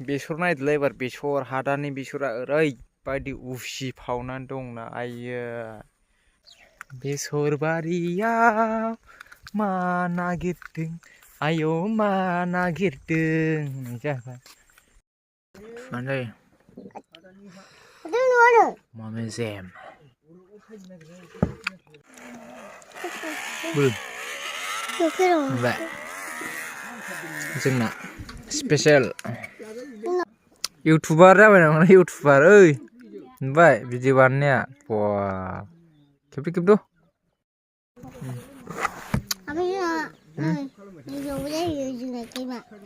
बेसर नायदोलाय एबार बेसर हादाननि बेसरा ओरैबायदि उसिफावनानै दंना आइयो बेसर बारियाव मा नागिरदों आयौ मा नागिरदों जाबाय फुनानै जायो मामे जेम नुबाय जोंना स्पेशल इउटुबार जाबाय नामा इउटुबार ओइ नुबाय भिडिअ बानायनाया बा खेबदो खेबदो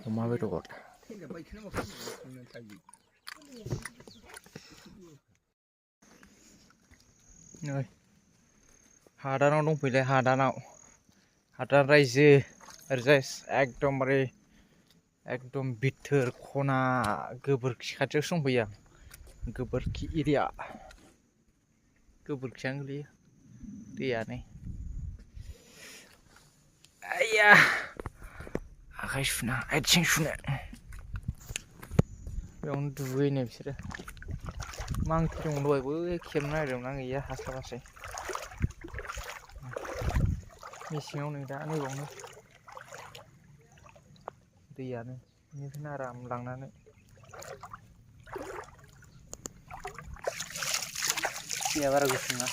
अमा बेदर नै हादानाव दंफैलाय हादानाव हादान रायजो ओरैजाय एकदम बिथोर खना गोबोरखि खाथियावसो दंफैयो आं गोबोरखि एरिया गोबोरखियानो गोलैयो दैयानो आइया आखाइ सुना आथिं सुनो बेयावनो दुगैनो बिसोरो मा ओंख्रि दं दहायबो खेबनो नागिरदोंमोन आं गैया हास्लाबासै मेसेङाव नै दा नैबावनो दैयानो बेनिफ्रायनो आराम लांनानै दैया बारा गुसु नङा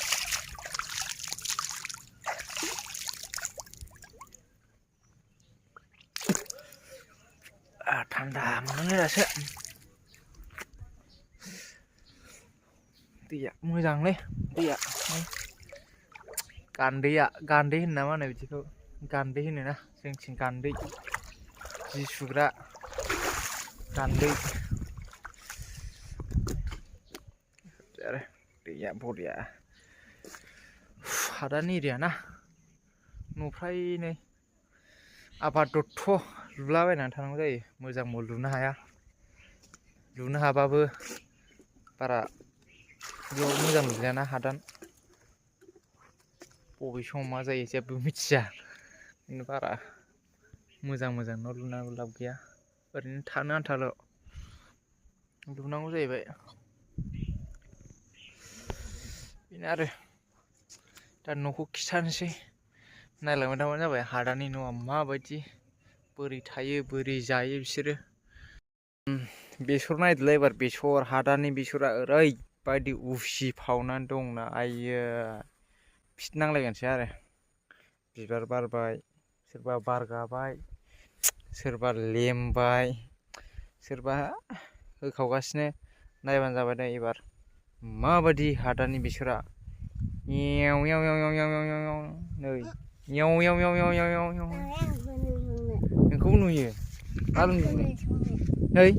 थान्दा मोनोलै दासो दैया मोजांलै दैया गान्दै होनो ना मा होनो बिदिखौ गान्दै होनोना जोंनिथिं गान्दै जि सुग्रा गान्दै आरो दैया बरिया हादान एरिया ना न'फ्रायनो आबाद दत्थ' लुलाबायनानै थानांगौ जायो मोजांबो लुनो हाया लुनो हाबाबो बारा बेयाव मोजां लुजायाना हादान बबे समाव मा जायो जेबो मिथिया बारा मोजां न' लुनाबो लाब गैया ओरैनो थानो आन्थाल' लुनांगौ जाहैबाय बेनो आरो दा न'खौ खिथानोसै नायलांबाय थाबानो जाबाय हादाननि न'आ माबायदि बोरै थायो बोरै जायो बिसोरो बेसर नायदोलाय एबार बेसर हादाननि बेसरा ओरैबायदि उसिफावनानै दंना आइयो फिथनांलायगोनसो आरो बिबार बारबाय सोरबा बारगाबाय सोरबा लेमबाय सोरबा होखावगासिनो नायबानो जाबाय दे एबार माबायदि हादाननि बेसरा एव एव एव एव एव एव नै एव एव एव एव एव एव नोंखौबो नुयो मा लोंदों नै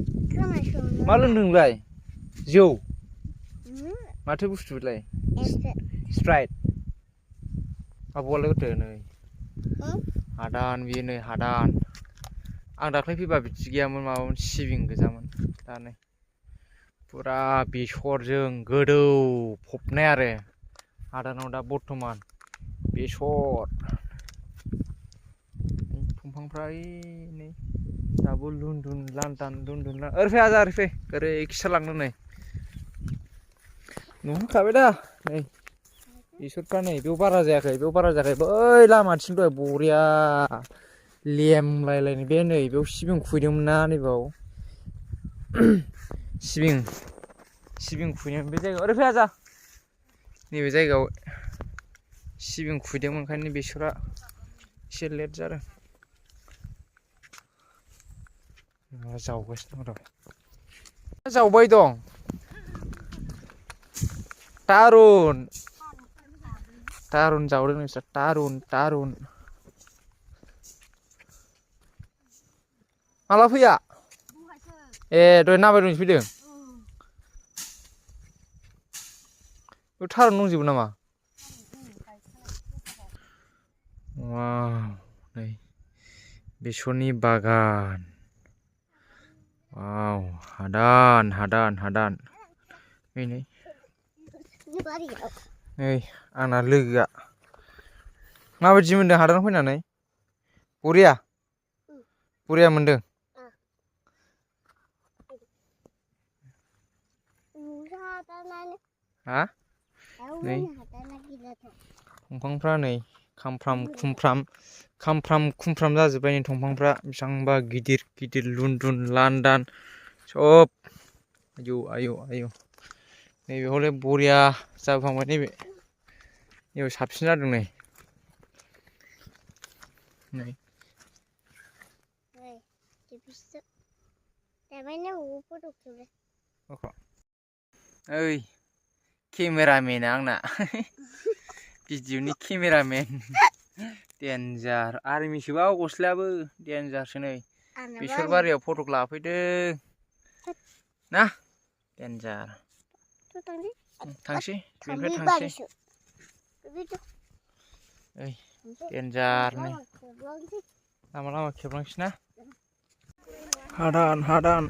मा लोंदों नोंलाय जौ माथो बुस्थु बेलाय स्प्राइट आबौआलाय होथो नै हादान बियो नै हादान आं दाख्लै फैबा बिदि गैयामोन माबामोन सिबिं गोजामोन दा नै फुरा बेसरजों गोदौफबनाय आरो हादानाव दा बर्थमान बेसर दंफांफ्रा नै दाबो लुनदुन लांदान ओरै फै आजा ओरै फै ओरै खिथालांनो नै नुहुरखाबाय दा नै बेसरफ्रा नै बेयाव बारा जायाखै बै लामाथिं दहाय बरिया लेमलायलायनाय बे नै बेयाव सिबिं खुबैदोंमोन ना नैबाव सिबिं खुबैनाय बे जायगायाव ओरै फै आजा नैबे जायगायाव सिबिं खुबैदोंमोन ओंखायनो बेसरा एसे लेट जादों जावगासिनो दं जावबाय दं थारुन जावदों नोंस्रा थारुन माला फैया ए दहाय नाबायदोंसो फैदों बे थारुन दंजोबो नामा नै बेसरनि बागान हादान नै आंना लोगोआ माबायदि मोनदों हादानाव फैनानै बरिया मोनदों हा नै दंफांफ्रा नै खामफ्राम खुमफ्राम जाजोब्बाय नै दंफांफ्रा बेसेबांबा गिदिर गिदिर लुन लान्दान सब आयौ नैबे हले बरिया जाबोखांबाय नैबे साबसिन जादों नै ओइ केमेरामेन आंना भिडिअनि केमेरामेन डेन्जार आर्मिसोबा गस्लायाबो डेन्जारसो नै बेसर बारियाव फटक लाफैदों ना डेन्जार थांसै बेनिफ्राय थांसै ओइ डेन्जार नै लामा खेबलांसै ना हादान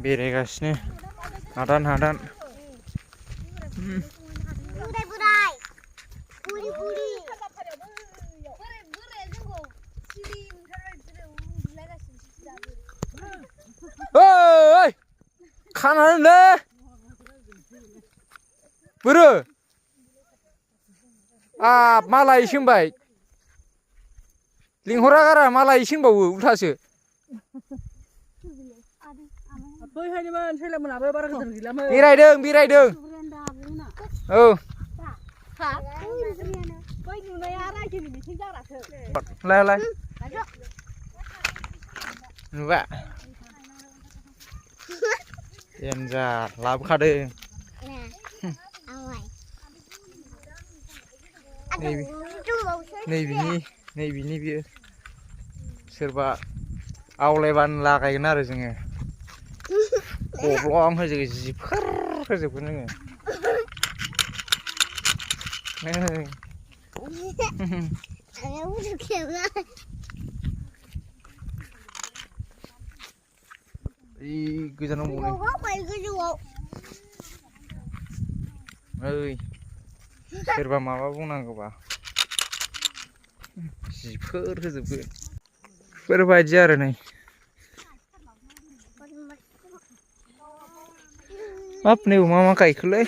बेरायगासिनो हादान ओइ खानानै दे बोरो माला इसे होनबाय लिंहरा गारा माला इसे होनबावो उल्थासो बेरायदों औ लाय नुबा डेन्जार लाबोखादों नैबिनि बियो सोरबा आवलायबानो लागायगोन आरो जोङो गब्लं जिफोर होजोबगोन जोङो गोजानाव ओइ सोरबा माबा बुंनांगौबा जिफोर होजोबगोन बेफोरबायदि आरो नै हाब नै मा गायखोलै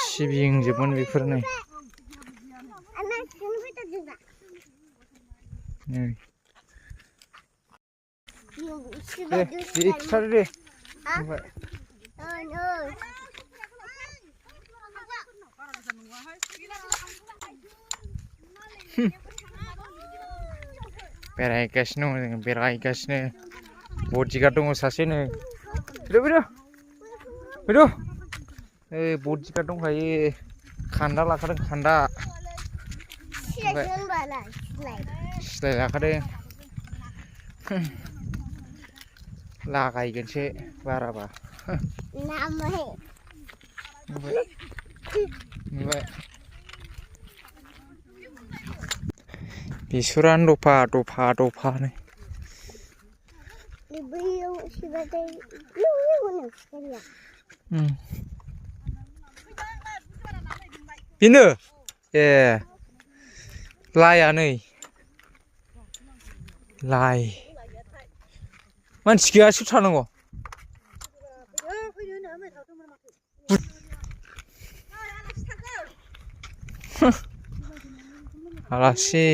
सिबिंजोबमोन बेफोर नै दे बेरायगासिनो दङ जोङो बेरायगासिनो बडिगार्ड दङ सासे नै फैद' ओइ बडिगार्ड दंखायो खान्दा लाखादों खान्दा सिलाय लाखादों लागायगोनसो बाराबा नुबाय बेसरानो दफा नै बेनो ए लाया नै लाय मानसि गैया सोर थानांगौ आलासि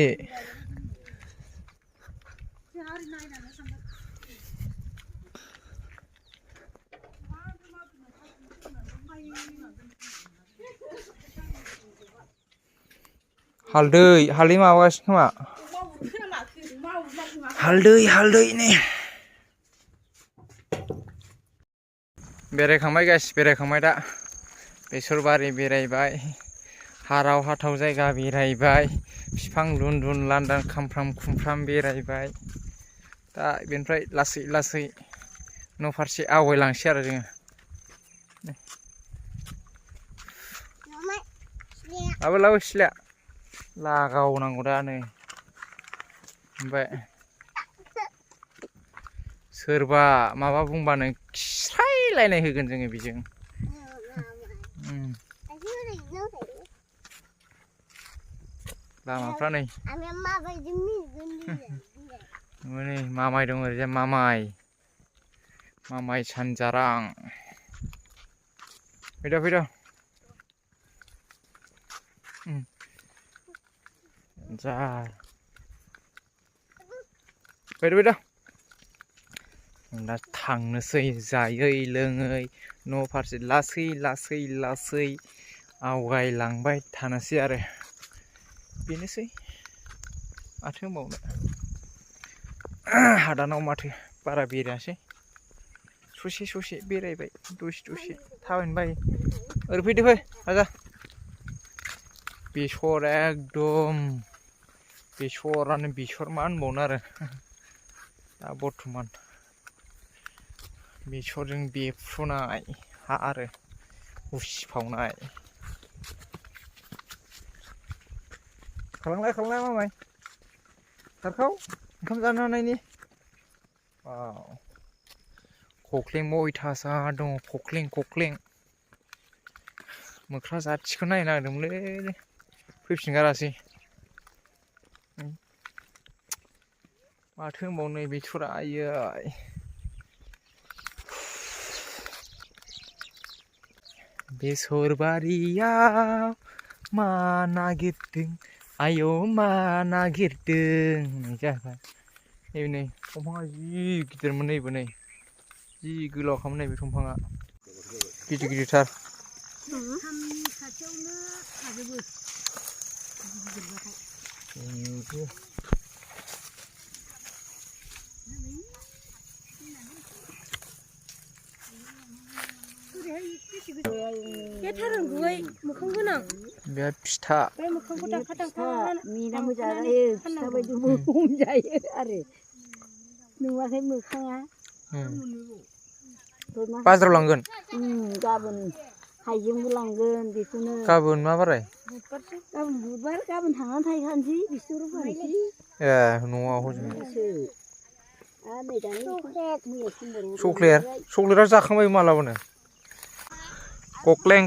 हालदै माबागासिनो खोमा हालदै नै बेरायखांबाय दा बेसरबारि बेरायबाय हाराव हाथाव जायगा बेरायबाय बिफां लुन लान्दां खामफ्राम बेरायबाय दा बेनिफ्राय लासै न' फारसे आवगायलांसै आरो जोङो लाबो सिलाया लागावनांगौ दा नै ओमफ्राय सोरबा माबा बुंबानो खिस्रायलायनाय होगोन जोङो बेजों लामाफ्रा नै आंना माबायदि मिगोन नै मामाय दं ओरैजाय मामाय सानजारां फैद' जा फैद' दा थांनोसै जायै लोङै न' फारसे लासै आवगायलांबाय थानोसै आरो बेनोसै माथो होनबावनो हादानाव माथो बारा बेरायासै ससे बेरायबाय दसे थाबायनो बायो ओरै फैदो फै राजा बेसर एकदम बेसरानो बेसर मा होनबावनो आरो दा बर्थमान बेसरजों बेफ्रुनाय हा आरो उसिफावनाय खालामलाय मामाय खारखाव ओंखाम जानो हानायनि खख्लेंबो अयथासार दङ खख्लें मोख्रा जाथिखौ नायनो नागिरदोंमोनलै फैफिनगारासै माथो होनबावनो बेसरा आयै बेसर बारियाव मा नागिरदों आयौ मा नागिरदों जाबाय नै दंफाङा जि गिदिरमोन नैबो नै जि गोलावखामोन नैबे दंफाङा गिदिरथार खाथियावनो थाजोबो बे थारुनखौहाय मोखां गोनां बे फिथा बे मोखांखौ दानखा मिनाबो जाजायो फिथा बायदिबो हमजायो आरो नुवाखै मोखाङा बाजाराव लांगोन गाबोन हाइजेंबो लांगोन बेखौनो गाबोन मा बाराय गाबोन बुधबार गाबोन थांनानै थाहैखानोसै बिस्थिबाराव फानसै ए न'आव हजों चक्लेटआ जाखांबाय मालाबानो कक्लें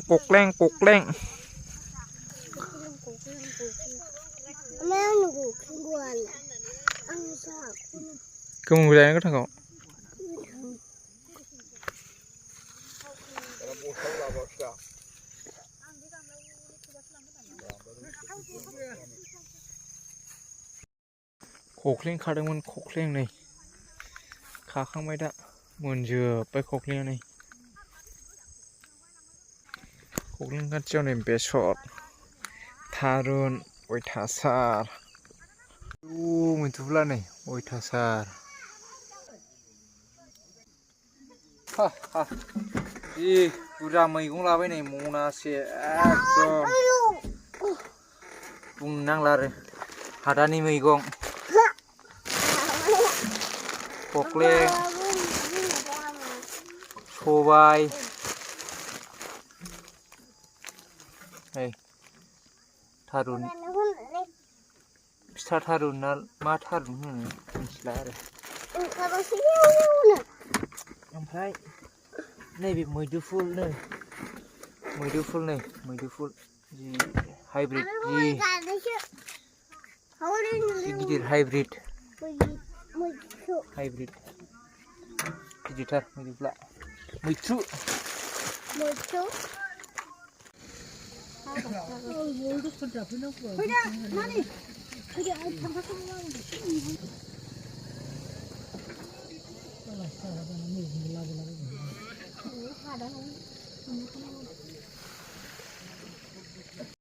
गोमोनबो जानो गोथांखौ कक्लें खादोंमोन कक्लें नै खाखांबाय दा मोनजोब्बाय कक्लेंआ नै कक्लें खाथियाव नै बेसर थारुन अयथासार मैथ्रुफ्ला नै अयथासार जि बुरजा मैगं लाबाय नै मनासे एकदम बुंनो नांला आरो हादानि मैगं कक्लें सबाय थारुन फिथा थारुन ना मा थारुन होनो मिथिला आरो ओमफ्राय नैबे मैदुफुल जि हाइब्रिद जि गिदिर हाइब्रिद गिदिरथार मैदुफुला मैथ्रु